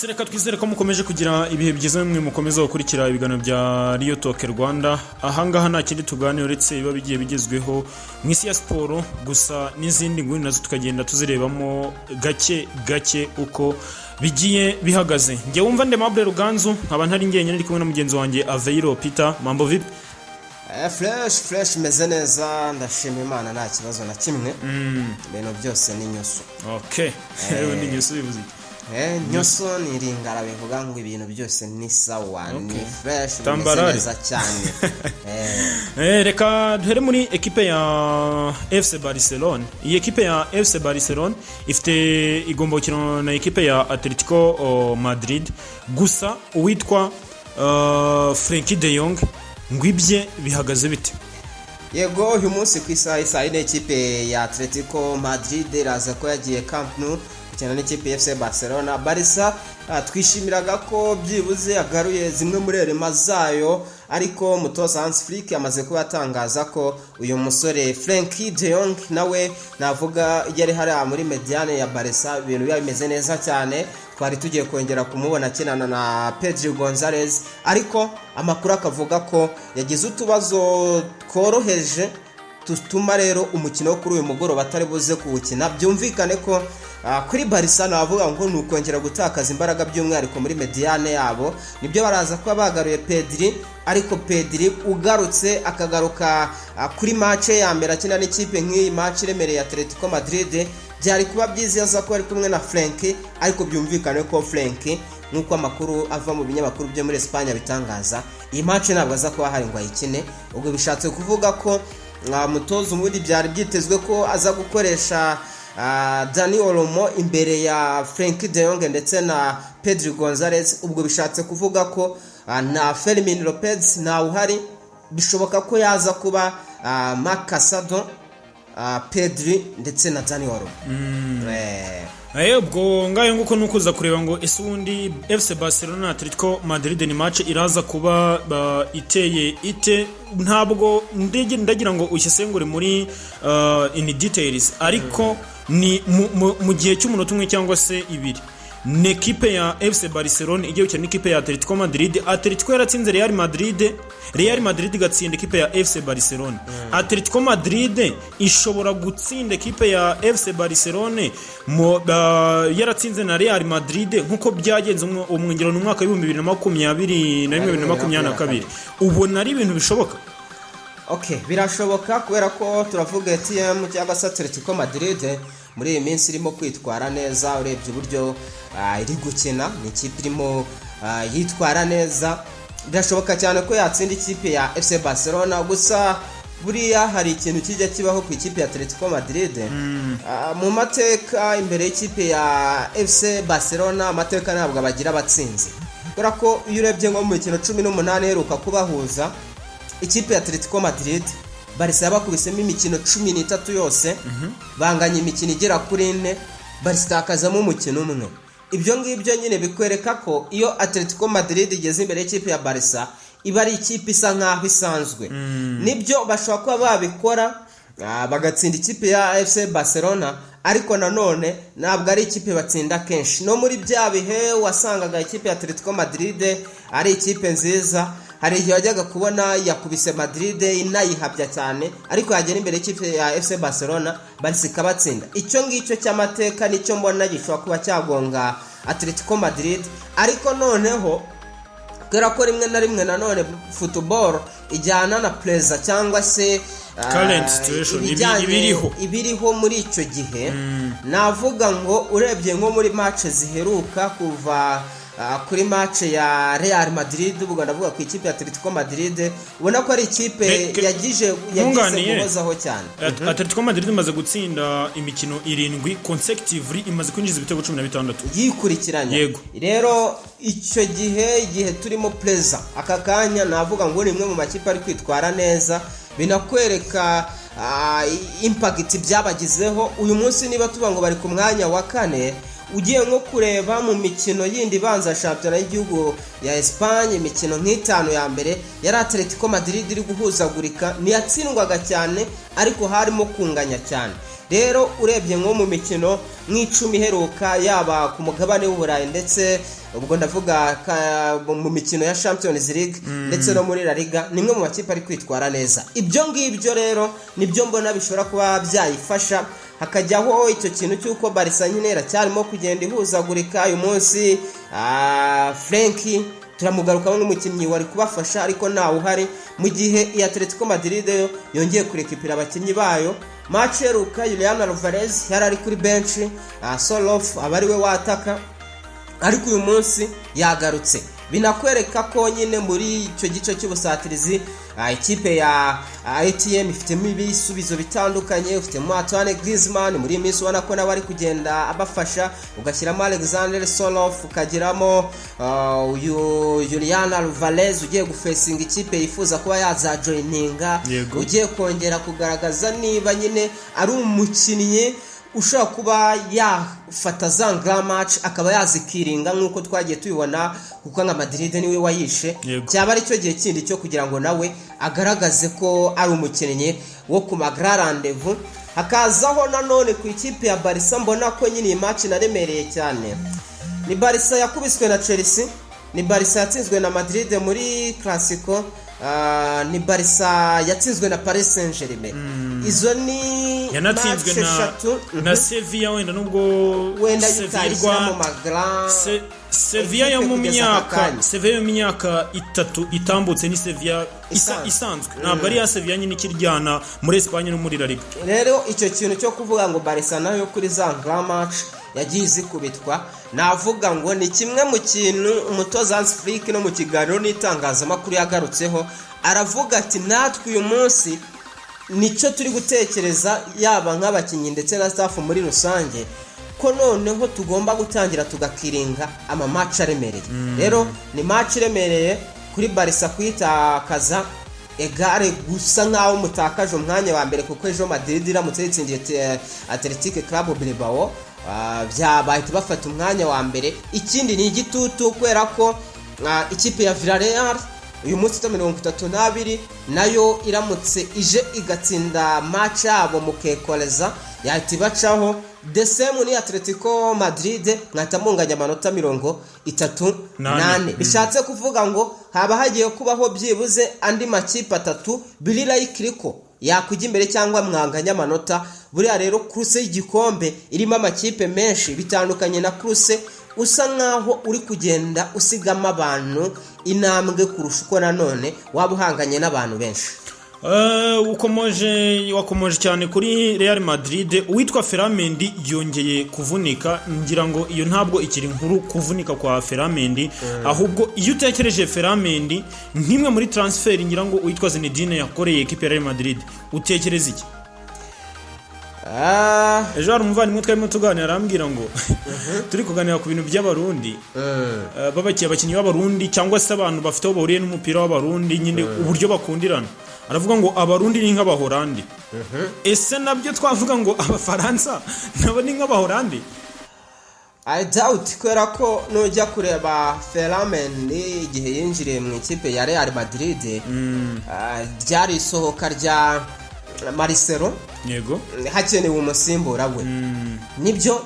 Reka twizere ko mukomeje kugira ibihe byiza, mwe mukomeza gukurikira ibiganiro bya Riyo Talk Rwanda. Ahangaha nta kindi tuganira uretse biba bigiye bigezweho mu isi ya siporo gusa, n'izindi nguni nazo tukagenda tuzirebamo gake gake uko bigiye bihagaze. Njye wumva Ndemable Ruganzu, nkaba ntari njyenyine, ndi kumwe na mugenzi wanjye Aveiro Peter. Mambo vipi? Fresh fresh, meze neza, ndashima Imana, nta kibazo na kimwe, ibintu byose ni nyuso. Okay, ni nyuso bivuze iki? Nyuso ni iringara, bivuga ngo ibintu byose ni sawa, ni fresh, bimeze Tambarare. neza cyane. Reka duhere muri ekipe ya FC Barcelone. Iyi ekipe ya FC Barcelone ifite, igomba gukina na ekipe ya Atletico Madrid. Gusa uwitwa Frenkie de Jong, ngo ibye bihagaze bite? Yego, uyu munsi ku isaha isaa 4 ikipe ya Atletico Madrid iraza ko yagiye Camp Nou gukina n'ikipe ya FC Barcelona. Barca twishimiraga ko byibuze yagaruye zimwe muri éléments zayo, ariko umutoza Hans Flick amaze kuba atangaza ko uyu musore Frenkie de Jong nawe navuga yari hariya muri médiane ya Barca, ibintu biba bimeze neza cyane, twari tugiye kongera kumubona akinana na Pedri Gonzalez, ariko amakuru akavuga ko yagize utubazo tworoheje tutuma rero umukino wo kuri uyu mugoroba atari buze kuwukina. Byumvikane ko kuri Barca navuga ngo ni ukongera gutakaza imbaraga, by'umwihariko muri médiane yabo. Nibyo, baraza kuba bagaruye Pedri, ariko Pedri ugarutse akagaruka kuri match ya mbere akina n'ikipe nk'iyi, match iremereye Atletico Madrid, byari kuba byiza aza kuba ari kumwe na Frenkie. Ariko byumvikane ko Frenkie, nk'uko amakuru ava mu binyamakuru byo muri Espagne bitangaza, iyi match ntabwo aza kuba ahari ngo ayikine. Ubwo bishatse kuvuga ko mutoza ubundi byari byitezwe ko aza gukoresha Dani Olmo imbere ya Frenkie de Jong ndetse na Pedri Gonzalez. Ubwo bishatse kuvuga ko na Fermin Lopez ntawe uhari, bishoboka ko yaza kuba Marc Casado, Pedri ndetse na Dani Olmo. Ubwo ngayo nguko nukuza kureba ngo ese ubundi FC Barcelona na Atletico Madrid ni match iraza kuba iteye ite. Ntabwo ndagira ngo usesengure muri in details, ariko ni mu gihe cy'umunota umwe cyangwa se ibiri, ni ekipe ya FC Barcelona igiye gukina n'ikipe ya Atletico Madrid. Atletico yaratsinze Real Madrid, Real Madrid igatsinda ekipe ya FC Barcelona. Atletico Madrid ishobora gutsinda ekipe ya FC Barcelona yaratsinze na Real Madrid, nk'uko byagenze umwongero mu mwaka wa 2021, 2022. Ubona ari ibintu bishoboka? Ok, birashoboka, kubera ko turavuga ATM cyangwa se Atletico Madrid muri iyi minsi irimo kwitwara neza. Urebye uburyo iri gukina, ni ikipe irimo yitwara neza, birashoboka cyane ko yatsinda ikipe ya FC Barcelona. Gusa buriya hari ikintu kijya kibaho ku ikipe ya Atletico Madrid. Mu mateka imbere y'ikipe ya FC Barcelona, amateka ntabwo abagira abatsinzi, kubera ko iyo urebye nko mu mikino 18 iheruka kubahuza, ikipe ya Atletico Madrid, Barca yabakubisemo imikino 13 yose, banganya imikino igera kuri ine, Barca itakazamo umukino umwe. Ibyo ngibyo nyine bikwereka ko iyo Atletico Madrid igeze imbere y'ikipe ya Barca, iba ari ikipe isa nkaho isanzwe. Nibyo, bashobora kuba babikora bagatsinda ikipe ya FC Barcelona, ariko nanone ntabwo ari ikipe batsinda kenshi. No muri bya bihe wasangaga ikipe ya Atletico Madrid ari ikipe nziza, hari igihe wajyaga kubona yakubise Madrid inayihabya cyane, ariko yagera imbere y'ikipe ya FC Barcelona, Barca ikabatsinda. Icyo ngicyo cy'amateka nicyo mbona gishobora kuba cyagonga Atletico Madrid. Ariko noneho kubera ko rimwe na rimwe nanone football ijyana na pressure cyangwa se Current situation, ibijyanye ibiriho. Ibiriho muri icyo gihe, navuga ngo urebye nko muri match ziheruka kuva kuri match ya Real Madrid, ubwo ndavuga ku ikipe ya Atletico Madrid, ubona ko ari ikipe yagize nkunganiye. guhozaho cyane. Atletico Madrid imaze gutsinda imikino irindwi consecutively, imaze kwinjiza ibitego 16 yikurikiranya. Yego. Rero icyo gihe, igihe turimo pressure aka kanya, navuga ngo ni imwe mu makipe ari kwitwara neza, binakwereka impact byabagizeho uyu munsi. Niba tuvuga ngo bari ku mwanya wa kane, ugiye nko kureba mu mikino yindi ibanza shampiyona y'igihugu ya Espagne, imikino nk'itanu ya mbere yari Atletico Madrid iri guhuzagurika, ntiyatsindwaga cyane ariko harimo kunganya cyane. Rero urebye nko mu mikino nk'icumi iheruka, yaba ku mugabane w'Uburayi, ndetse ubwo ndavuga mu mikino ya Champions League ndetse no muri La Liga, ni imwe mu makipe ari kwitwara neza. Ibyo ngibyo rero nibyo mbona bishobora kuba byayifasha. Hakajyaho icyo kintu cy'uko Barca nyine iracyarimo kugenda ihuzagurika. Uyu munsi Frenkie turamugarukaho nk'umukinnyi wari kubafasha, ariko ntawe uhari, mu gihe iyi Atletico Madrid yo yongeye kurekipira abakinnyi bayo. Match iheruka Julian Alvarez yari ari kuri bench, Sorloth aba ari we wataka, ariko uyu munsi yagarutse. Binakwereka ko nyine muri icyo gice cy'ubusatirizi ikipe ya ATM ifitemo ibisubizo bitandukanye. Ufitemo Antoine Griezmann, muri iyi minsi ubona ko nawe ari kugenda abafasha, ugashyiramo Alexander Sorloth, ukagiramo uyu Julian Alvarez ugiye gufesinga ikipe yifuza kuba yazajoyininga, ugiye kongera kugaragaza niba nyine ari umukinnyi ushobora kuba yafata za grand match akaba yazikiringa nk'uko twagiye tubibona, kuko nka Madrid niwe wayishe. Cyaba ari cyo gihe kindi cyo kugira ngo nawe agaragaze ko ari umukinnyi wo ku ma grand rendez-vous. Hakazaho nanone ku ikipe ya Barca, mbona ko nyine iyi match inaremereye cyane. Ni Barca yakubiswe na Chelsea, ni Barca yatsinzwe na Madrid muri Clasico, ni Barca yatsinzwe na Paris Saint-Germain. Izo ni yanatsinzwe match eshatu. Na Sevilla, wenda nubwo wenda Sevilla utayishyira mu ma grand Sevilla yo mu equipe kugeza aka myaka kanya. Sevilla yo mu myaka 3 itambutse ni Sevilla Isanzwe. Isanzwe, ntabwo ari ya Sevilla nyine ikiryana muri Espagne no muri La Liga. Rero icyo kintu cyo kuvuga ngo Barca nayo kuri za grand match yagiye izikubitwa, navuga ngo ni kimwe mu kintu umutoza Hans Flick no mu kiganiro n'itangazamakuru yagarutseho, aravuga ati: "Natwe uyu munsi nicyo turi gutekereza, yaba nk'abakinnyi ndetse na staff muri rusange, ko noneho tugomba gutangira tugakiringa ama match aremereye." Rero ni match iremereye kuri Barca kuyitakaza, egare gusa nk'aho mutakaje umwanya wa mbere, kuko ejo Madrid iramutse yitsindiye Athletic Club Bilbao, bahita bafata umwanya wa mbere. Ikindi ni igitutu, kubera ko ikipe ya Villarreal uyu munsi ifite 32, nayo iramutse ije igatsinda match yabo mukekoreza, yahita ibacaho. The same ni Atletico Madrid, mwahita munganya amanota mirongo itatu nane. Nane. Bishatse kuvuga ngo haba hagiye kubaho byibuze andi makipe atatu biri likely ko yakujya imbere cyangwa mwanganya amanota. Buriya rero course y'igikombe irimo amakipe menshi bitandukanye na course usa nkaho uri kugenda usigamo abantu intambwe kurusha uko nanone waba uhanganye n'abantu benshi. Ukomoje, wakomoje cyane kuri Real Madrid. Uwitwa Ferland Mendy yongeye kuvunika. Ngira ngo iyo ntabwo ikiri inkuru, kuvunika kwa Ferland Mendy. Ahubwo iyo utekereje Ferland Mendy nk'imwe muri transfer ngira ngo uwitwa Zinedine yakoreye ekipe ya Real Madrid, utekereza iki? Ejo hari umuvandimwe twarimo tuganira, arambwira ngo turi kuganira ku bintu by'Abarundi, babakiye abakinnyi b'Abarundi cyangwa se abantu bafite aho bahuriye n'umupira w'Abarundi nyine, uburyo bakundirana. Aravuga ngo Abarundi ni nk'Abahorandi. Ese nabyo twavuga ngo Abafaransa nabo ni nk'Abahorandi? I doubt, kubera ko nujya kureba Ferland Mendy igihe yinjiriye mu ikipe ya Real Madrid, ryari isohoka rya Marcelo, hakenewe umusimbura we. Nibyo,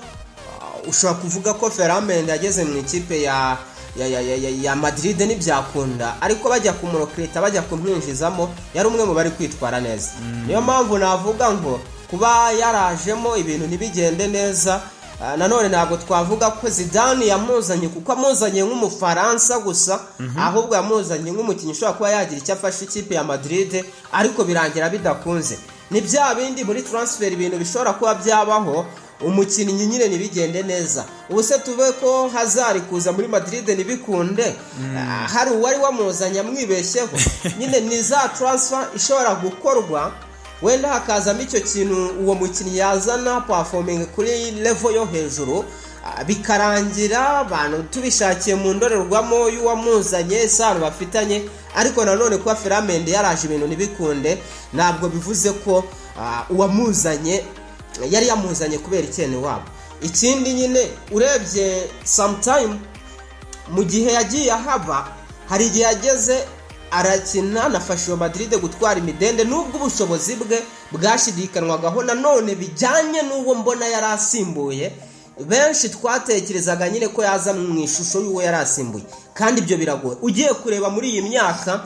ushobora kuvuga ko Ferland Mendy yageze mu ikipe ya Madrid ntibyakunda, ariko bajya kumurokirita, bajya kumwinjizamo, yari umwe mu bari kwitwara neza. Niyo mpamvu navuga ngo kuba yarajemo ibintu ntibigende neza, nanone ntabwo twavuga ko Zidane yamuzanye kuko amuzanye nk'Umufaransa gusa, ahubwo yamuzanye nk'umukinnyi ushobora kuba yagira icyo afasha ikipe ya Madrid, ariko birangira bidakunze. Ni bya bindi muri transfer, ibintu bishobora kuba byabaho, umukinnyi nyine ntibigende neza. Ubu se tuve ko Hazard kuza muri Madrid ntibikunde, hari uwari wamuzanye amwibeshyeho? Nyine ni za transfer ishobora gukorwa, wenda hakazamo icyo kintu, uwo mukinnyi yazana performing kuri level yo hejuru, bikarangira abantu tubishakiye mu ndorerwamo y'uwamuzanye, isano bafitanye. Ariko nanone kuba Ferland Mendy yaraje ibintu ntibikunde, ntabwo bivuze ko uwamuzanye yari yamuzanye kubera icyene wabo. Ikindi nyine urebye sometime mu gihe yagiye ahaba, hari igihe yageze Arakina, anafasha iyo Madrid gutwara imidende, nubwo ubushobozi bwe bwashidikanwagaho nanone bijyanye n'uwo mbona yari asimbuye. Benshi twatekerezaga nyine ko yaza mu ishusho y'uwo yari asimbuye, kandi ibyo biragoye. Ugiye kureba muri iyi myaka,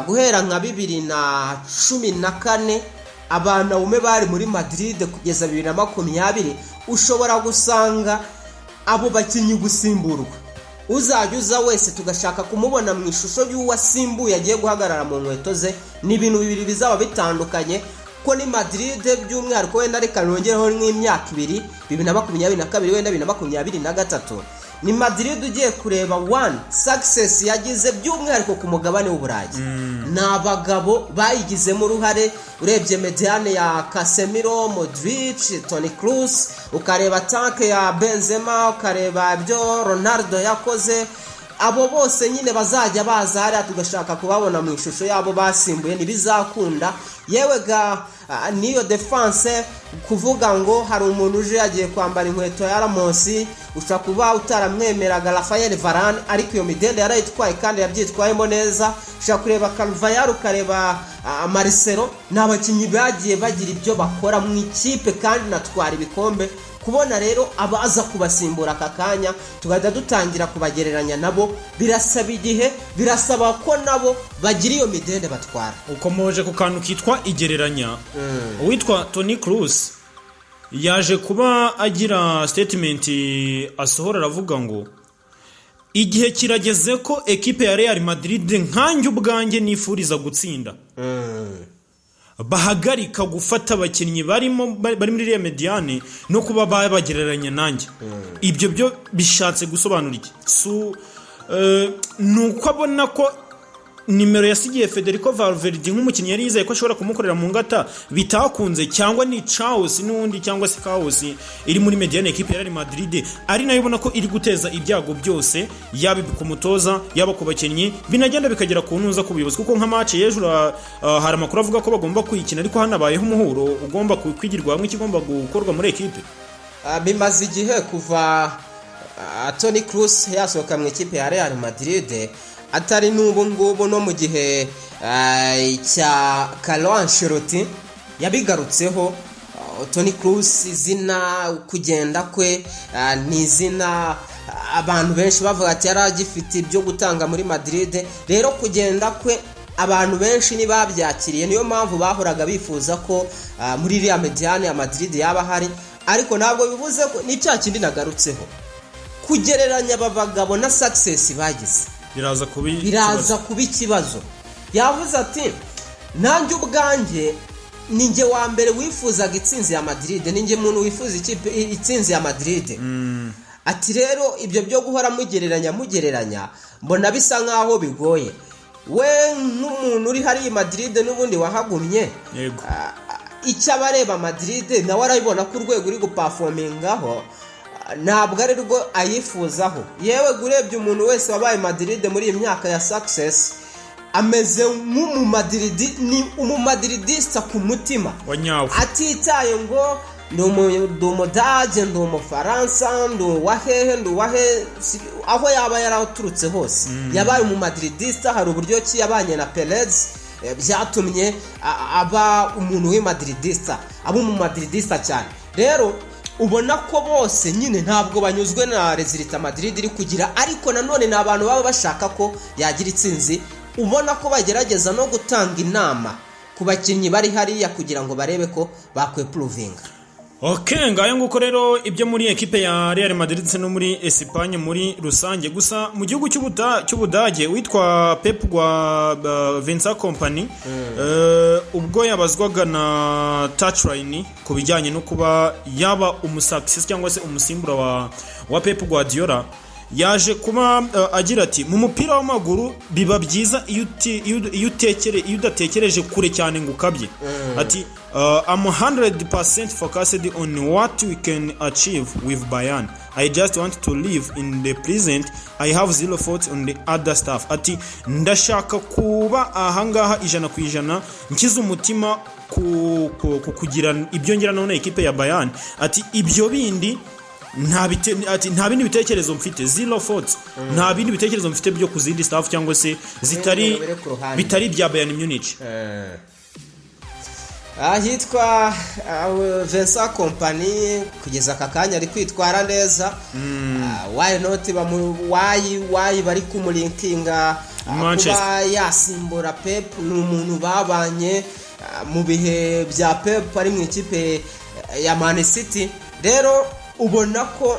guhera nka 2014 abantu bumwe bari muri Madrid kugeza 2020, ushobora gusanga abo bakinnyi gusimburwa, uzajya uza wese tugashaka kumubona mu ishusho y'uwo asimbuye agiye guhagarara mu nkweto ze, ni ibintu bibiri bizaba bitandukanye. Ko ni Madrid by'umwihariko, wenda reka nongereho nk'imyaka 2, 2022, wenda 2023, ni Madrid ugiye kureba one success yagize by'umwihariko ku mugabane w'Uburayi, ni abagabo bayigizemo uruhare. Urebye médiane ya Casemiro, Modric, Toni Kroos, ukareba attaque ya Benzema, ukareba ibyo Ronaldo yakoze, abo bose nyine bazajya baza hariya tugashaka kubabona mu ishusho yabo basimbuye, ntibizakunda. Yewe ga, n'iyo défense, kuvuga ngo hari umuntu uje yagiye kwambara inkweto ya Ramos, ushobora kuba utaramwemeraga Rafael Varane, ariko iyo midende yarayitwaye kandi yabyitwayemo neza. Ushobora kureba Carvajal, ukareba Marcelo, ni abakinnyi bagiye bagira ibyo bakora mu ikipe kandi natwara ibikombe. Kubona rero abaza kubasimbura aka kanya tugahita dutangira kubagereranya nabo, birasaba igihe, birasaba ko nabo bagira iyo midende batwara. Ukomoje ku kantu kitwa igereranya. Uwitwa Toni Kroos yaje kuba agira statement asohora, aravuga ngo igihe kirageze ko ekipe ya Real Madrid, nkanjye ubwanjye nifuriza gutsinda, bahagarika gufata abakinnyi barimo bari muri iriya médiane no kuba babagereranya nanjye. Ibyo byo bishatse gusobanura iki? Ni uko abona ko nimero yasigiye Federico Valverde nk'umukinnyi yari yizeye ko ashobora kumukorera mu ngata bitakunze, cyangwa ni chaos n'ubundi, cyangwa se chaos iri muri médiane ekipe ya Real Madrid, ari nayo ubona ko iri guteza ibyago byose, yaba ku mutoza, yaba ku bakinnyi, binagenda bikagera ku ntuza ku buyobozi. Kuko nka match y'ejo, hari amakuru avuga ko bagomba kuyikina, ariko hanabayeho umuhuro ugomba kwigirwa hamwe ikigomba gukorwa muri ekipe. Bimaze igihe kuva Toni Kroos yasohoka mu ikipe ya Real Madrid, atari n'ubu ngubu, no mu gihe cya Carlo Ancelotti yabigarutseho. Toni Kroos, izina kugenda kwe ni izina abantu benshi bavuga ati yari agifite ibyo gutanga muri Madrid. Rero kugenda kwe abantu benshi ntibabyakiriye, niyo mpamvu bahoraga bifuza ko muri iriya médiane ya Madrid yaba ahari. Ariko ntabwo bivuze ko ni cya kindi nagarutseho, kugereranya aba bagabo na success bagize biraza kuba biraza kuba ikibazo. Yavuze ati nanjye ubwanjye ni njye wa mbere wifuzaga itsinzi ya Madrid, ni njye muntu wifuza ikipe itsinzi ya Madrid. Ati rero ibyo byo guhora mugereranya mugereranya, mbona bisa nkaho bigoye. We nk'umuntu uri hariya i Madrid n'ubundi wahagumye, icyo aba areba Madrid nawe arabibona ko urwego uri guperformingaho ntabwo ari rwo ayifuzaho. Yewe, urebye umuntu wese wabaye Madrid muri iyi myaka ya success ameze nk'umumadiridi, ni umumadridista ku mutima wa nyawe, atitaye ngo ndi Umudage, ndi Umufaransa, ndi uwahehe, ndi uwahe, aho yaba yaraturutse hose yabaye umumadridista. Hari uburyo ki yabanye na Perez byatumye aba umuntu w'imadridista, aba umumadridista cyane. Rero ubona ko bose nyine ntabwo banyuzwe na résultat Madrid iri kugira, ariko nanone ni abantu baba bashaka ko yagira itsinzi. Ubona ko bagerageza no gutanga inama ku bakinnyi bari hariya kugira ngo barebe ko bakwimprovinga. Ok, ngayo nguko rero ibyo muri ekipe ya Real Madrid ndetse no muri Espagne muri rusange. Gusa mu gihugu cy'Ubudage, witwa Pep gwa Vincent Kompany, ubwo yabazwaga na Touchline ku bijyanye no kuba yaba umusuccessor cyangwa se umusimbura wa Pep Guardiola, yaje kuba agira ati mu mupira w'amaguru biba byiza iyo udatekereje kure cyane ngo ukabye. Ati I'm 100% focused on what we can achieve with Bayern. I just want to live in the present. I have zero thoughts on the other stuff. Ati ndashaka kuba ahangaha 100%, nkize umutima ku kugira ibyo ngira none ekipe ya Bayern. Ati ibyo bindi Ati nta bindi bitekerezo mfite, zero thoughts, nta bindi bitekerezo mfite byo ku zindi staff cyangwa se zitari Ibintu biri ku ruhande. bitari ibya Bayern Munich. Ahitwa Vincent Kompany, kugeza aka kanya ari kwitwara neza. Why not why bari kumulinkinga Manchester. kuba yasimbura Pep? Ni umuntu babanye mu bihe bya Pep ari mu ikipe ya Man City. Rero ubona ko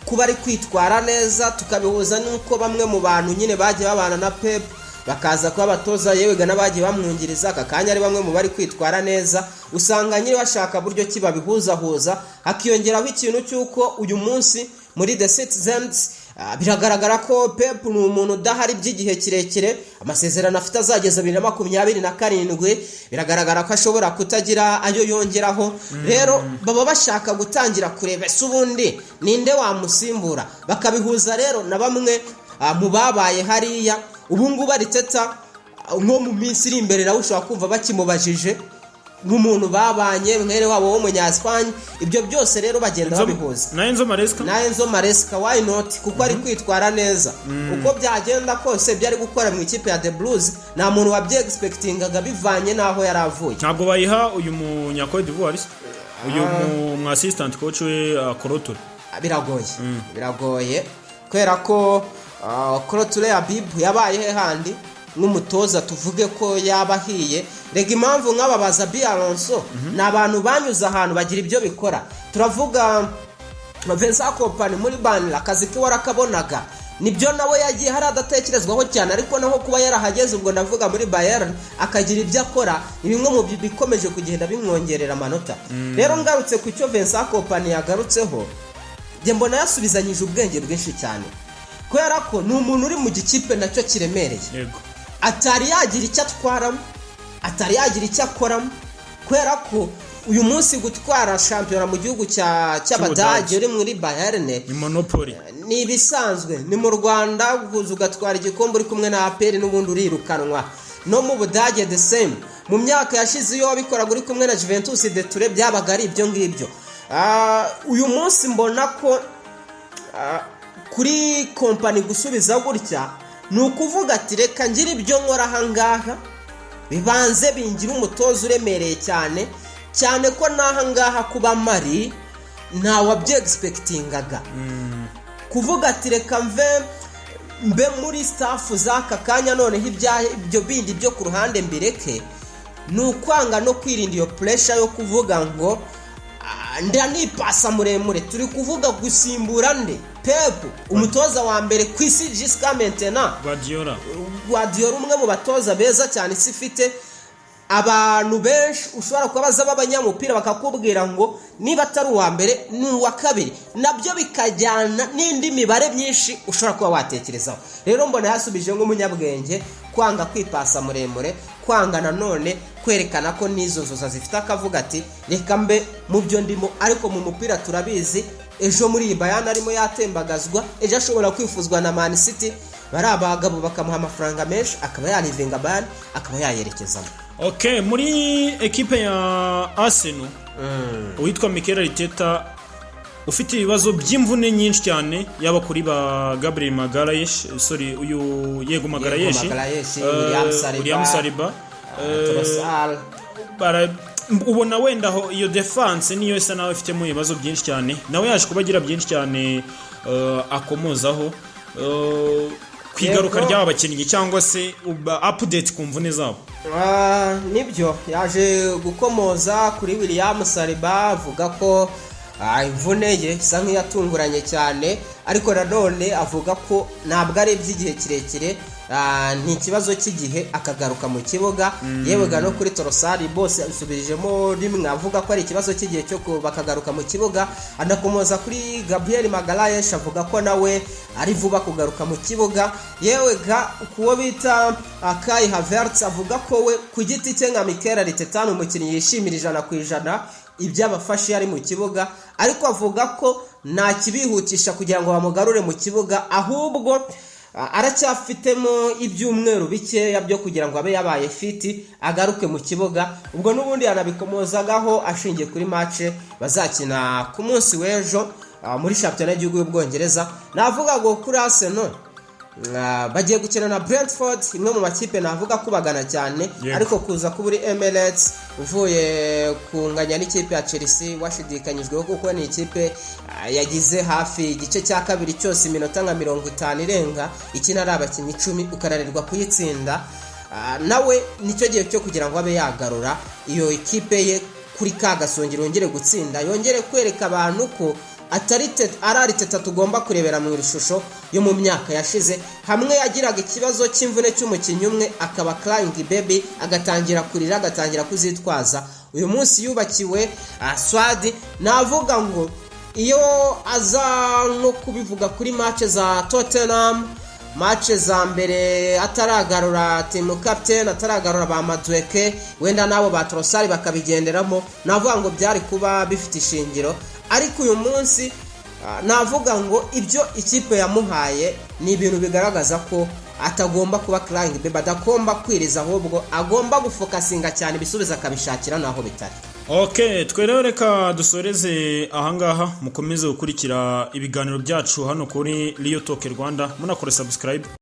kuba ari kwitwara neza, tukabihuza n'uko bamwe mu bantu nyine bagiye babana na Pep bakaza kuba abatoza, yewe n'abagiye bamwungiriza aka kanya ari bamwe mu bari kwitwara neza, usanga nyine bashaka buryo ki babihuzahuza, hakiyongeraho ikintu cy'uko uyu munsi muri The Citizens biragaragara ko Pep ni umuntu udahari by'igihe kirekire. Amasezerano afite azageza 2027, biragaragara ko ashobora kutagira ayo yongeraho. Rero baba bashaka gutangira kureba ese ubundi ninde wamusimbura, bakabihuza rero na bamwe mu babaye hariya. Ubu ngubu Arteta nko mu minsi iri imbere nawe ushobora kumva bakimubajije nk'umuntu babanye, mwene wabo w'umunyasipanye. Ibyo byose rero bagenda babihuza. Na Enzo Maresca. Na Enzo Maresca, why not? Kuko ari kwitwara neza. Uko byagenda kose, ibyo ari gukora mu ikipe ya The Blues nta muntu wabyexpectingaga bivanye n'aho yari avuye. Ntabwo bayiha uyu munya Cote d'Ivoire, uyu mu assistant coach we, Kolo Touré? Biragoye, biragoye, kubera ko Kolo Touré Habib yabaye he handi nk'umutoza tuvuge ko yaba ahiye. Rega impamvu nk'aba ba Xabi Alonso ni abantu banyuze ahantu bagira ibyo bikora. Turavuga Vincent Kompany muri Burnley, akazi ke warakabonaga. Nibyo, nawe yagiye hari adatekerezwaho cyane, ariko naho kuba yarahageze, ubwo ndavuga muri Bayern, akagira ibyo akora, ni bimwe mu bikomeje kugenda bimwongerera amanota. Rero ngarutse ku cyo Vincent Kompany yagarutseho, njye mbona yasubizanyije ubwenge bwinshi cyane, kubera ko ni umuntu uri mu gikipe nacyo kiremereye, atari yagira icyo atwaramo, atari yagira icyo akoramo, kubera ko uyu munsi gutwara shampiyona mu gihugu cy'Abadage uri muri Bayern ni monopoly. Ni ibisanzwe. Ni mu Rwanda kuza ugatwara igikombe uri kumwe na APR n'ubundi urirukanwa. No mu Budage the same. Mu myaka yashize iyo wabikoraga uri kumwe na Juventus de Turin byabaga ari ibyo ngibyo. Uyu munsi mbona ko kuri Kompany gusubiza gutya ni ukuvuga ati reka ngire ibyo nkora ahangaha bibanze bingira umutoza uremereye cyane cyane, ko n'ahangaha kuba mari ntawabyexpectingaga. Kuvuga ati reka mve mbe muri staff z'aka kanya, noneho ibyo bindi byo ku ruhande mbireke, ni ukwanga no kwirinda iyo pressure yo kuvuga ngo ndanipasa muremure. Turi kuvuga gusimbura nde? Pep, umutoza wa mbere ku isi jusqu'à maintenant. Guardiola. Guardiola, umwe mu batoza beza cyane isi ifite. Abantu benshi ushobora kubaza b'abanyamupira bakakubwira ngo niba atari uwa mbere ni uwa kabiri, nabyo bikajyana n'indi mibare myinshi ushobora kuba watekerezaho. Rero mbona yasubije nk'umunyabwenge, kwanga kwipasa muremure, kwanga nanone kwerekana ko n'izo nzoza zifite, akavuga ati reka mbe mu byo ndimo. Ariko mu mupira turabizi, ejo muri iyi Bayern arimo yatembagazwa, ejo ashobora kwifuzwa na Man City, bari abagabo bakamuha amafaranga menshi, akaba yarivinga Bayern, akaba yayerekezamo. Ok, muri ekipe ya Arsenal, uwitwa Mikel Arteta ufite ibibazo by'imvune nyinshi cyane, yaba kuri ba Gabriel Magalhaes, sorry, uyu, yego, Magalhaes, Magalhaes, William Saliba, William Saliba, Trossard. Ubona wenda aho iyo defense niyo isa nawe ifitemo ibibazo byinshi cyane. Nawe yaje kuba agira byinshi cyane akomozaho ku igaruka ry'aba bakinnyi cyangwa se update ku mvune zabo. Nibyo, yaje gukomoza kuri William Saliba, avuga ko imvune ye isa nk'iyatunguranye cyane, ariko nanone avuga ko ntabwo ari iby'igihe kirekire, ni ikibazo cy'igihe akagaruka mu kibuga. Yewe no kuri Trossard bose abisubijemo rimwe, avuga ko ari ikibazo cy'igihe cyo bakagaruka mu kibuga. Anakomoza kuri Gabriel Magalhaes, avuga ko nawe ari vuba kugaruka mu kibuga. Yewe ga kuwo bita Kai Havertz, avuga ko we ku giti cye nka Mikel Arteta ni umukinnyi yishimira 100% ibyo abafashe ari mu kibuga, ariko avuga ko nta kibihutisha kugira ngo bamugarure mu kibuga, ahubwo aracyafitemo ibyumweru bikeya byo kugira ngo abe yabaye fit agaruke mu kibuga. Ubwo n'ubundi yanabikomozagaho ashingiye kuri match bazakina ku munsi w'ejo. muri shampiyona y'igihugu y'Ubwongereza. Navuga ngo kuri Arsenal bagiye gukina na Brentford, imwe mu makipe navuga kubagana cyane. Ariko kuza kuba uri Emirates uvuye kunganya n'ikipe ya Chelsea washidikanyijweho, kuko ni ikipe yagize hafi igice cya kabiri cyose, iminota nka 50 irenga ikina ari abakinnyi 10, ukananirwa kuyitsinda. Nawe nicyo gihe cyo kugira ngo abe yagarura iyo ikipe ye kuri ka gasongero, yongere gutsinda, yongere kwereka abantu ko atari ari Arteta tugomba kurebera mu ishusho yo mu myaka yashize, hamwe yagiraga ikibazo cy'imvune cy'umukinnyi umwe akaba crying baby, agatangira kurira, agatangira kuzitwaza. Uyu munsi yubakiwe squad. Navuga ngo iyo aza nko kubivuga kuri match za Tottenham, match za mbere, ataragarura team captain, ataragarura ba Madueke, wenda n'abo ba Trossard bakabigenderamo, navuga ngo byari kuba bifite ishingiro. Ariko uyu munsi navuga ngo ibyo ikipe yamuhaye ni ibintu bigaragaza ko atagomba kuba crying baby, adagomba kwiriza, ahubwo agomba gufocusinga cyane, ibisubizo akabishakira naho bitari. Ok, twe rero reka dusoreze ahangaha. Mukomeze gukurikira ibiganiro byacu hano kuri Riyo Talk Rwanda, munakora subscribe.